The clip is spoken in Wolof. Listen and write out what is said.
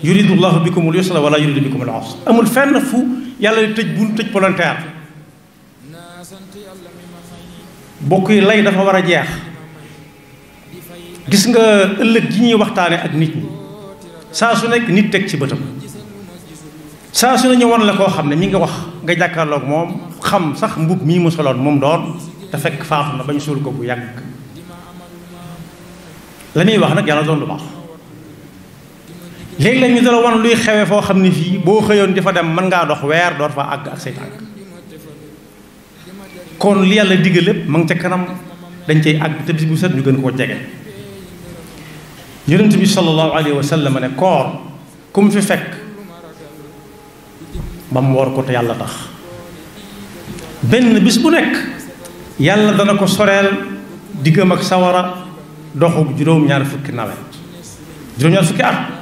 yuridu llahu bikumul yusra wala yuridu bikumul usra. amul fenn fu yàlla di tëj bunt tëj volontaire. bokk yi lay dafa war a jeex. gis nga ëllëg ji ñuy waxtaane ak nit ñi saa su nekk nit teg ci bëtam saa su ne ñu won la koo xam ne mi nga wax nga jàkkaarloog moom xam sax mbub mii mu soloon moom doon te fekk faatu na bañ suul ko bu yàgg. la muy wax nag yàlla doon lu baax léeg-léeg ñu dala wan luy xewe foo xam ne fii boo xëyoon di fa dem mën ngaa dox weer door fa àgg ak say tànk. kon li yàlla digg lépp ma ngi ca kanam dañ cay àgg te bis bu set ñu gën koo jege. yonent bi sallallahu alayhi wa sallam ne koor ku mu fi fekk ba mu woor ko te yàlla tax benn bis bu nekk yàlla dana ko soreel diggam ak sawara doxu juróom-ñaar fukki nawet juróom-ñaar fukki at